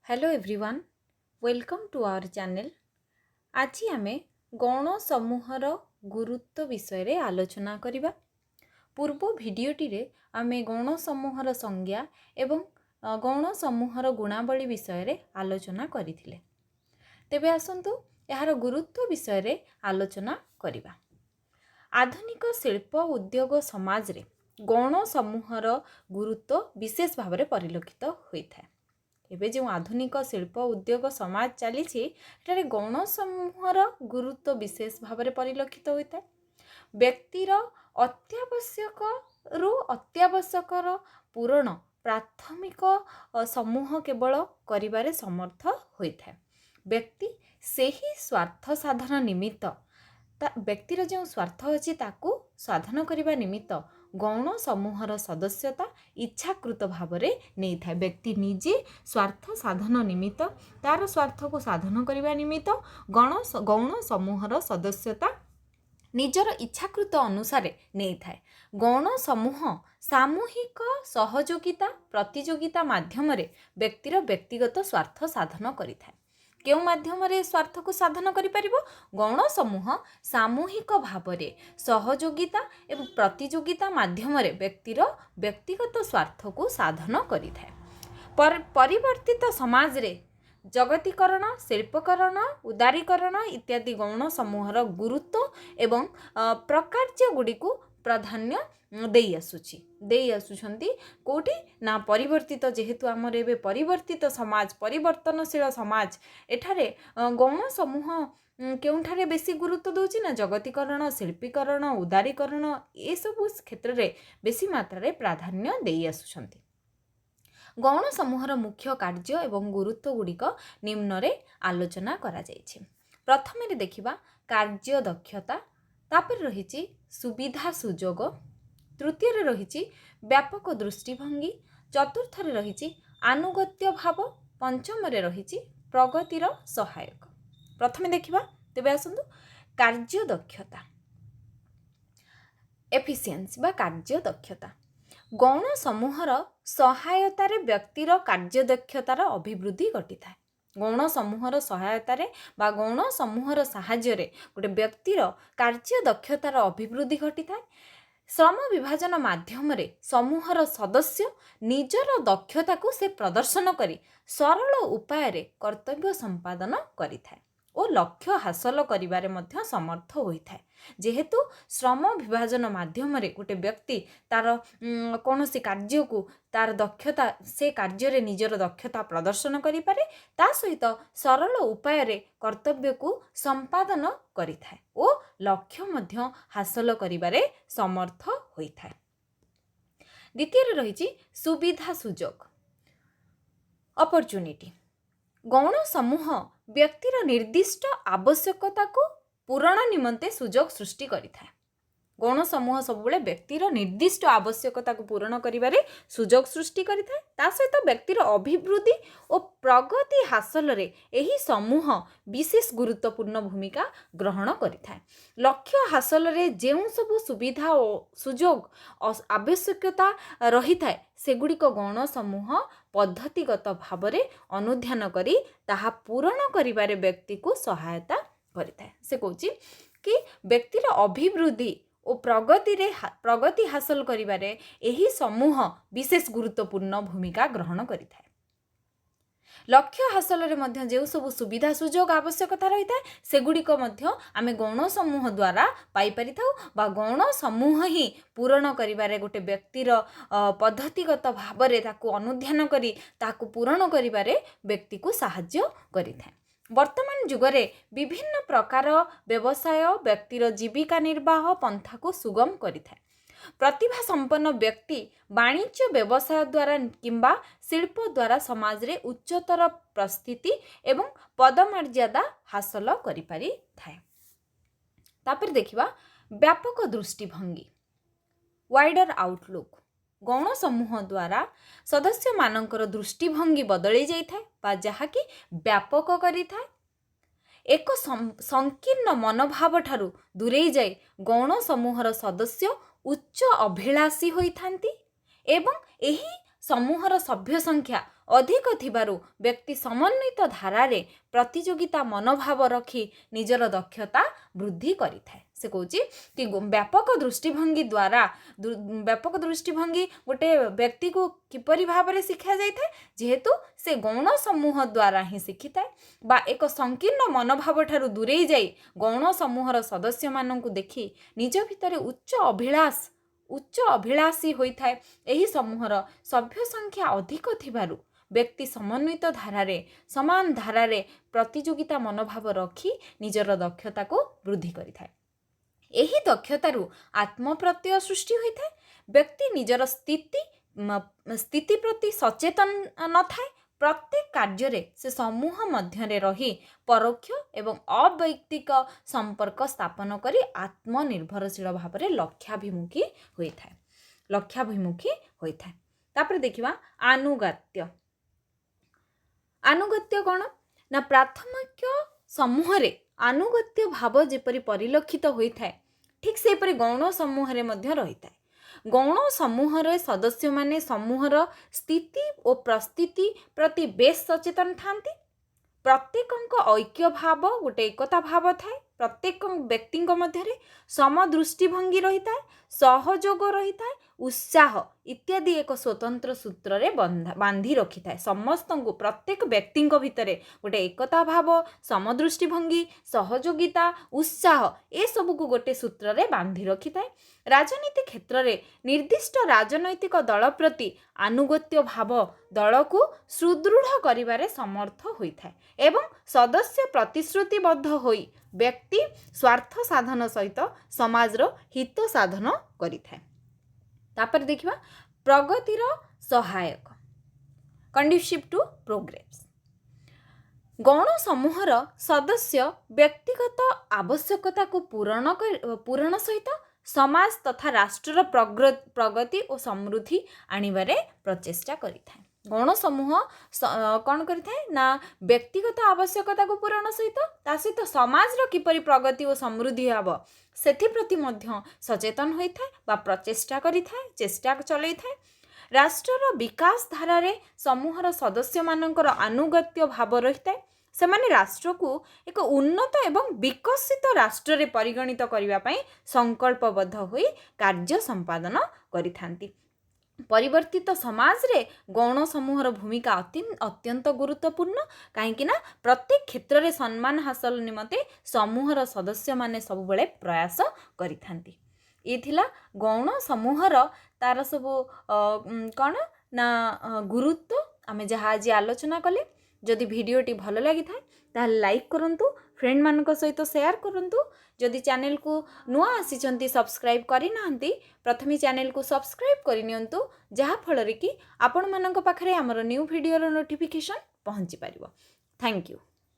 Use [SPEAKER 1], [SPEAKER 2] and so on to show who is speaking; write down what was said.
[SPEAKER 1] Hello everyone, welcome to our channel. ଆଜି ଆମେ ଗଣ ସମୂହର ଗୁରୁତ୍ୱ ବିଷୟରେ ଆଲୋଚନା କରିବା। ପୂର୍ବ ଭିଡ଼ିଓଟିରେ ଆମେ ଗଣ ସମୂହର ସଂଜ୍ଞା ଏବଂ ଗଣ ସମୂହର ଗୁଣାବଳୀ ବିଷୟରେ ଆଲୋଚନା କରିଥିଲେ। ତେବେ ଆସନ୍ତୁ, ଏହାର ଗୁରୁତ୍ୱ ବିଷୟରେ ଆଲୋଚନା କରିବା। ଆଧୁନିକ ଶିଳ୍ପ ଉଦ୍ୟୋଗ ସମାଜରେ ଗଣ ସମୂହର ଗୁରୁତ୍ୱ ବିଶେଷ ଭାବରେ ପରିଲକ୍ଷିତ ହୋଇଥାଏ। ଏବେ ଯେଉଁ ଆଧୁନିକ ଶିଳ୍ପ ଉଦ୍ୟୋଗ ସମାଜ ଚାଲିଛି, ଏଠାରେ ଗଣ ସମୂହର ଗୁରୁତ୍ୱ ବିଶେଷ ଭାବରେ ପରିଲକ୍ଷିତ ହୋଇଥାଏ। ବ୍ୟକ୍ତିର ଅତ୍ୟାବଶ୍ୟକରୁ ଅତ୍ୟାବଶ୍ୟକର ପୂରଣ ପ୍ରାଥମିକ ସମୂହ କେବଳ କରିବାରେ ସମର୍ଥ ହୋଇଥାଏ। ବ୍ୟକ୍ତି ସେହି ସ୍ୱାର୍ଥ ସାଧନ ନିମିତ୍ତ, ତା ବ୍ୟକ୍ତିର ଯେଉଁ ସ୍ୱାର୍ଥ ଅଛି, ତାକୁ ସାଧନ କରିବା ନିମିତ୍ତ ଗୌଣ ସମୂହର ସଦସ୍ୟତା ଇଚ୍ଛାକୃତ ଭାବରେ ନେଇଥାଏ। ବ୍ୟକ୍ତି ନିଜେ ସ୍ୱାର୍ଥ ସାଧନ ନିମିତ୍ତ, ତାର ସ୍ୱାର୍ଥକୁ ସାଧନ କରିବା ନିମିତ୍ତ ଗୌଣ ସମୂହର ସଦସ୍ୟତା ନିଜର ଇଚ୍ଛାକୃତ ଅନୁସାରେ ନେଇଥାଏ। ଗୌଣ ସମୂହ ସାମୂହିକ ସହଯୋଗିତା, ପ୍ରତିଯୋଗିତା ମାଧ୍ୟମରେ ବ୍ୟକ୍ତିର ବ୍ୟକ୍ତିଗତ ସ୍ୱାର୍ଥ ସାଧନ କରିଥାଏ। କେଉଁ ମାଧ୍ୟମରେ ସ୍ୱାର୍ଥକୁ ସାଧନ କରିପାରିବ? ଗୌଣ ସମୂହ ସାମୂହିକ ଭାବରେ ସହଯୋଗିତା ଏବଂ ପ୍ରତିଯୋଗିତା ମାଧ୍ୟମରେ ବ୍ୟକ୍ତିର ବ୍ୟକ୍ତିଗତ ସ୍ୱାର୍ଥକୁ ସାଧନ କରିଥାଏ। ପରିବର୍ତ୍ତିତ ସମାଜରେ ଜଗତୀକରଣ, ଶିଳ୍ପକରଣ, ଉଦାରୀକରଣ ଇତ୍ୟାଦି ଗୌଣ ସମୂହର ଗୁରୁତ୍ୱ ଏବଂ ପ୍ରକାର୍ଯ୍ୟ ଗୁଡ଼ିକୁ ପ୍ରାଧାନ୍ୟ ଦେଇ ଆସୁଛନ୍ତି। କେଉଁଠି ନା ପରିବର୍ତ୍ତିତ, ଯେହେତୁ ଆମର ଏବେ ପରିବର୍ତ୍ତିତ ସମାଜ, ପରିବର୍ତ୍ତନଶୀଳ ସମାଜ, ଏଠାରେ ଗୌଣ ସମୂହ କେଉଁଠାରେ ବେଶୀ ଗୁରୁତ୍ୱ ଦେଉଛି ନା ଜଗତୀକରଣ, ଶିଳ୍ପୀକରଣ, ଉଦାରୀକରଣ ଏସବୁ କ୍ଷେତ୍ରରେ ବେଶୀ ମାତ୍ରାରେ ପ୍ରାଧାନ୍ୟ ଦେଇ ଆସୁଛନ୍ତି। ଗୌଣ ସମୂହର ମୁଖ୍ୟ କାର୍ଯ୍ୟ ଏବଂ ଗୁରୁତ୍ୱ ଗୁଡ଼ିକ ନିମ୍ନରେ ଆଲୋଚନା କରାଯାଇଛି। ପ୍ରଥମରେ ଦେଖିବା କାର୍ଯ୍ୟ ଦକ୍ଷତା, ତାପରେ ରହିଛି ସୁବିଧା ସୁଯୋଗ, ତୃତୀୟରେ ରହିଛି ବ୍ୟାପକ ଦୃଷ୍ଟିଭଙ୍ଗୀ, ଚତୁର୍ଥରେ ରହିଛି ଆନୁଗତ୍ୟ ଭାବ, ପଞ୍ଚମରେ ରହିଛି ପ୍ରଗତିର ସହାୟକ। ପ୍ରଥମେ ଦେଖିବା ତେବେ ଆସନ୍ତୁ କାର୍ଯ୍ୟ ଦକ୍ଷତା, ଏଫିସିଏନ୍ସି ବା କାର୍ଯ୍ୟ ଦକ୍ଷତା। ଗୌଣ ସମୂହର ସହାୟତାରେ ବ୍ୟକ୍ତିର କାର୍ଯ୍ୟଦକ୍ଷତାର ଅଭିବୃଦ୍ଧି ଘଟିଥାଏ। ଗୌଣ ସମୂହର ସହାୟତାରେ ବା ଗୌଣ ସମୂହର ସାହାଯ୍ୟରେ ଗୋଟେ ବ୍ୟକ୍ତିର କାର୍ଯ୍ୟଦକ୍ଷତାର ଅଭିବୃଦ୍ଧି ଘଟିଥାଏ। ଶ୍ରମ ବିଭାଜନ ମାଧ୍ୟମରେ ସମୂହର ସଦସ୍ୟ ନିଜର ଦକ୍ଷତାକୁ ସେ ପ୍ରଦର୍ଶନ କରି ସରଳ ଉପାୟରେ କର୍ତ୍ତବ୍ୟ ସମ୍ପାଦନ କରିଥାଏ ଓ ଲକ୍ଷ୍ୟ ହାସଲ କରିବାରେ ମଧ୍ୟ ସମର୍ଥ ହୋଇଥାଏ। ଯେହେତୁ ଶ୍ରମ ବିଭାଜନ ମାଧ୍ୟମରେ ଗୋଟେ ବ୍ୟକ୍ତି ତାର କୌଣସି କାର୍ଯ୍ୟକୁ ତାର ଦକ୍ଷତା, ସେ କାର୍ଯ୍ୟରେ ନିଜର ଦକ୍ଷତା ପ୍ରଦର୍ଶନ କରିପାରେ, ତା ସହିତ ସରଳ ଉପାୟରେ କର୍ତ୍ତବ୍ୟକୁ ସମ୍ପାଦନ କରିଥାଏ ଓ ଲକ୍ଷ୍ୟ ମଧ୍ୟ ହାସଲ କରିବାରେ ସମର୍ଥ ହୋଇଥାଏ। ଦ୍ୱିତୀୟରେ ରହିଛି ସୁବିଧା ସୁଯୋଗ, ଅପରଚୁନିଟି। ଗୌଣ ସମୂହ ବ୍ୟକ୍ତିର ନିର୍ଦ୍ଦିଷ୍ଟ ଆବଶ୍ୟକତାକୁ ପୂରଣ ନିମନ୍ତେ ସୁଯୋଗ ସୃଷ୍ଟି କରିଥାଏ। ଗୌଣ ସମୂହ ସବୁବେଳେ ବ୍ୟକ୍ତିର ନିର୍ଦ୍ଦିଷ୍ଟ ଆବଶ୍ୟକତାକୁ ପୂରଣ କରିବାରେ ସୁଯୋଗ ସୃଷ୍ଟି କରିଥାଏ। ତା ସହିତ ବ୍ୟକ୍ତିର ଅଭିବୃଦ୍ଧି ଓ ପ୍ରଗତି ହାସଲରେ ଏହି ସମୂହ ବିଶେଷ ଗୁରୁତ୍ୱପୂର୍ଣ୍ଣ ଭୂମିକା ଗ୍ରହଣ କରିଥାଏ। ଲକ୍ଷ୍ୟ ହାସଲରେ ଯେଉଁ ସବୁ ସୁବିଧା ଓ ସୁଯୋଗ ଆବଶ୍ୟକତା ରହିଥାଏ, ସେଗୁଡ଼ିକ ଗୌଣ ସମୂହ ପଦ୍ଧତିଗତ ଭାବରେ ଅନୁଧ୍ୟାନ କରି ତାହା ପୂରଣ କରିବାରେ ବ୍ୟକ୍ତିକୁ ସହାୟତା କରିଥାଏ। ସେ କହୁଛି କି ବ୍ୟକ୍ତିର ଅଭିବୃଦ୍ଧି ଓ ପ୍ରଗତି ହାସଲ କରିବାରେ ଏହି ସମୂହ ବିଶେଷ ଗୁରୁତ୍ୱପୂର୍ଣ୍ଣ ଭୂମିକା ଗ୍ରହଣ କରିଥାଏ। ଲକ୍ଷ୍ୟ ହାସଲରେ ମଧ୍ୟ ଯେଉଁ ସବୁ ସୁବିଧା ସୁଯୋଗ ଆବଶ୍ୟକତା ରହିଥାଏ, ସେଗୁଡ଼ିକ ମଧ୍ୟ ଆମେ ଗୌଣ ସମୂହ ଦ୍ୱାରା ପାଇପାରିଥାଉ ବା ଗୌଣ ସମୂହ ହିଁ ପୂରଣ କରିବାରେ, ଗୋଟେ ବ୍ୟକ୍ତିର ପଦ୍ଧତିଗତ ଭାବରେ ତାକୁ ଅନୁଧ୍ୟାନ କରି ତାକୁ ପୂରଣ କରିବାରେ ବ୍ୟକ୍ତିକୁ ସାହାଯ୍ୟ କରିଥାଏ। ବର୍ତ୍ତମାନ ଯୁଗରେ ବିଭିନ୍ନ ପ୍ରକାର ବ୍ୟବସାୟ ବ୍ୟକ୍ତିର ଜୀବିକା ନିର୍ବାହ ପନ୍ଥାକୁ ସୁଗମ କରିଥାଏ। ପ୍ରତିଭା ସମ୍ପନ୍ନ ବ୍ୟକ୍ତି ବାଣିଜ୍ୟ ବ୍ୟବସାୟ ଦ୍ୱାରା କିମ୍ବା ଶିଳ୍ପ ଦ୍ୱାରା ସମାଜରେ ଉଚ୍ଚତର ପ୍ରସ୍ଥିତି ଏବଂ ପଦମର୍ଯ୍ୟାଦା ହାସଲ କରିପାରିଥାଏ। ତାପରେ ଦେଖିବା ବ୍ୟାପକ ଦୃଷ୍ଟିଭଙ୍ଗୀ, ୱାଇଡର ଆଉଟଲୁକ୍। ଗୌଣ ସମୂହ ଦ୍ୱାରା ସଦସ୍ୟମାନଙ୍କର ଦୃଷ୍ଟିଭଙ୍ଗୀ ବଦଳି ଯାଇଥାଏ ବା ଯାହାକି ବ୍ୟାପକ କରିଥାଏ। ଏକ ସଂକୀର୍ଣ୍ଣ ମନୋଭାବ ଠାରୁ ଦୂରେଇ ଯାଇ ଗୌଣ ସମୂହର ସଦସ୍ୟ ଉଚ୍ଚ ଅଭିଳାଷୀ ହୋଇଥାନ୍ତି ଏବଂ ଏହି ସମୂହର ସଭ୍ୟ ସଂଖ୍ୟା ଅଧିକ ଥିବାରୁ ବ୍ୟକ୍ତି ସମନ୍ୱିତ ଧାରାରେ ପ୍ରତିଯୋଗିତା ମନୋଭାବ ରଖି ନିଜର ଦକ୍ଷତା ବୃଦ୍ଧି କରିଥାଏ। ସେ କହୁଛି କି ବ୍ୟାପକ ଦୃଷ୍ଟିଭଙ୍ଗୀ ଦ୍ୱାରା, ବ୍ୟାପକ ଦୃଷ୍ଟିଭଙ୍ଗୀ ଗୋଟେ ବ୍ୟକ୍ତିକୁ କିପରି ଭାବରେ ଶିଖାଯାଇଥାଏ? ଯେହେତୁ ସେ ଗୌଣ ସମୂହ ଦ୍ୱାରା ହିଁ ଶିଖିଥାଏ ବା ଏକ ସଂକୀର୍ଣ୍ଣ ମନୋଭାବ ଠାରୁ ଦୂରେଇ ଯାଇ ଗୌଣ ସମୂହର ସଦସ୍ୟମାନଙ୍କୁ ଦେଖି ନିଜ ଭିତରେ ଉଚ୍ଚ ଅଭିଳାଷୀ ହୋଇଥାଏ। ଏହି ସମୂହର ସଭ୍ୟ ସଂଖ୍ୟା ଅଧିକ ଥିବାରୁ ବ୍ୟକ୍ତି ସମନ୍ୱିତ ଧାରାରେ, ସମାନ ଧାରାରେ ପ୍ରତିଯୋଗିତା ମନୋଭାବ ରଖି ନିଜର ଦକ୍ଷତାକୁ ବୃଦ୍ଧି କରିଥାଏ। ଏହି ଦକ୍ଷତାରୁ ଆତ୍ମପ୍ରତ୍ୟୟ ସୃଷ୍ଟି ହୋଇଥାଏ। ବ୍ୟକ୍ତି ନିଜର ସ୍ଥିତି ପ୍ରତି ସଚେତନ ନଥାଏ। ପ୍ରତ୍ୟେକ କାର୍ଯ୍ୟରେ ସେ ସମୂହ ମଧ୍ୟରେ ରହି ପରୋକ୍ଷ ଏବଂ ଅବୈୟକ୍ତିକ ସମ୍ପର୍କ ସ୍ଥାପନ କରି ଆତ୍ମନିର୍ଭରଶୀଳ ଭାବରେ ଲକ୍ଷ୍ୟାଭିମୁଖୀ ହୋଇଥାଏ। ତାପରେ ଦେଖିବା ଆନୁଗତ୍ୟ। ଆନୁଗତ୍ୟ କ'ଣ ନା, ପ୍ରାଥମିକ ସମୂହରେ ଆନୁଗତ୍ୟ ଭାବ ଯେପରି ପରିଲକ୍ଷିତ ହୋଇଥାଏ, ଠିକ୍ ସେହିପରି ଗୌଣ ସମୂହରେ ମଧ୍ୟ ରହିଥାଏ। ଗୌଣ ସମୂହରେ ସଦସ୍ୟମାନେ ସମୂହର ସ୍ଥିତି ଓ ପ୍ରସ୍ଥିତି ପ୍ରତି ବେଶ ସଚେତନ ଥାନ୍ତି। ପ୍ରତ୍ୟେକଙ୍କ ଐକ୍ୟ ଭାବ, ଗୋଟେ ଏକତା ଭାବ ଥାଏ। ପ୍ରତ୍ୟେକ ବ୍ୟକ୍ତିଙ୍କ ମଧ୍ୟରେ ସମଦୃଷ୍ଟିଭଙ୍ଗୀ ରହିଥାଏ, ସହଯୋଗ ରହିଥାଏ, ଉତ୍ସାହ ଇତ୍ୟାଦି ଏକ ସ୍ୱତନ୍ତ୍ର ସୂତ୍ରରେ ବାନ୍ଧି ରଖିଥାଏ ସମସ୍ତଙ୍କୁ। ପ୍ରତ୍ୟେକ ବ୍ୟକ୍ତିଙ୍କ ଭିତରେ ଗୋଟେ ଏକତା ଭାବ, ସମଦୃଷ୍ଟିଭଙ୍ଗୀ, ସହଯୋଗିତା, ଉତ୍ସାହ ଏସବୁକୁ ଗୋଟେ ସୂତ୍ରରେ ବାନ୍ଧି ରଖିଥାଏ। ରାଜନୀତି କ୍ଷେତ୍ରରେ ନିର୍ଦ୍ଦିଷ୍ଟ ରାଜନୈତିକ ଦଳ ପ୍ରତି ଆନୁଗତ୍ୟ ଭାବ ଦଳକୁ ସୁଦୃଢ଼ କରିବାରେ ସମର୍ଥ ହୋଇଥାଏ ଏବଂ ସଦସ୍ୟ ପ୍ରତିଶ୍ରୁତିବଦ୍ଧ ହୋଇ ବ୍ୟକ୍ତି ସ୍ୱାର୍ଥ ସାଧନ ସହିତ ସମାଜର ହିତ ସାଧନ କରିଥାଏ। ତାପରେ ଦେଖିବା ପ୍ରଗତିର ସହାୟକ, କଣ୍ଡ୍ୟୁସିଭ୍ ଟୁ ପ୍ରୋଗ୍ରେସ୍। ଗୌଣ ସମୂହର ସଦସ୍ୟ ବ୍ୟକ୍ତିଗତ ଆବଶ୍ୟକତାକୁ ପୂରଣ ସହିତ ସମାଜ ତଥା ରାଷ୍ଟ୍ରର ପ୍ରଗତି ଓ ସମୃଦ୍ଧି ଆଣିବାରେ ପ୍ରଚେଷ୍ଟା କରିଥାଏ। ଗୌଣ ସମୂହ କ'ଣ କରିଥାଏ ନା, ବ୍ୟକ୍ତିଗତ ଆବଶ୍ୟକତାକୁ ପୂରଣ ସହିତ ତା ସହିତ ସମାଜର କିପରି ପ୍ରଗତି ଓ ସମୃଦ୍ଧି ହେବ, ସେଥିପ୍ରତି ମଧ୍ୟ ସଚେତନ ହୋଇଥାଏ ବା ପ୍ରଚେଷ୍ଟା କରିଥାଏ, ଚେଷ୍ଟା ଚଲେଇଥାଏ। ରାଷ୍ଟ୍ରର ବିକାଶ ଧାରାରେ ସମୂହର ସଦସ୍ୟମାନଙ୍କର ଆନୁଗତ୍ୟ ଭାବ ରହିଥାଏ। ସେମାନେ ରାଷ୍ଟ୍ରକୁ ଏକ ଉନ୍ନତ ଏବଂ ବିକଶିତ ରାଷ୍ଟ୍ରରେ ପରିଗଣିତ କରିବା ପାଇଁ ସଂକଳ୍ପବଦ୍ଧ ହୋଇ କାର୍ଯ୍ୟ ସମ୍ପାଦନ କରିଥାନ୍ତି। ପରିବର୍ତ୍ତିତ ସମାଜରେ ଗୌଣ ସମୂହର ଭୂମିକା ଅତ୍ୟନ୍ତ ଗୁରୁତ୍ୱପୂର୍ଣ୍ଣ, କାହିଁକି ନା ପ୍ରତ୍ୟେକ କ୍ଷେତ୍ରରେ ସମ୍ମାନ ହାସଲ ନିମନ୍ତେ ସମୂହର ସଦସ୍ୟମାନେ ସବୁବେଳେ ପ୍ରୟାସ କରିଥାନ୍ତି। ଇଏ ଥିଲା ଗୌଣ ସମୂହର ତାର ସବୁ କ'ଣ ନା ଗୁରୁତ୍ୱ, ଆମେ ଯାହା ଆଜି ଆଲୋଚନା କଲେ। ଯଦି ଭିଡ଼ିଓଟି ଭଲ ଲାଗିଥାଏ, ତାହେଲେ ଲାଇକ୍ କରନ୍ତୁ, ଫ୍ରେଣ୍ଡମାନଙ୍କ ସହିତ ସେୟାର କରନ୍ତୁ। ଯଦି ଚ୍ୟାନେଲକୁ ନୂଆ ଆସିଛନ୍ତି, ସବସ୍କ୍ରାଇବ୍ କରିନାହାନ୍ତି, ପ୍ରଥମେ ଚ୍ୟାନେଲକୁ ସବସ୍କ୍ରାଇବ୍ କରିନିଅନ୍ତୁ, ଯାହାଫଳରେ କି ଆପଣମାନଙ୍କ ପାଖରେ ଆମର ନ୍ୟୁ ଭିଡ଼ିଓର ନୋଟିଫିକେସନ୍ ପହଞ୍ଚି ପାରିବ। Thank you.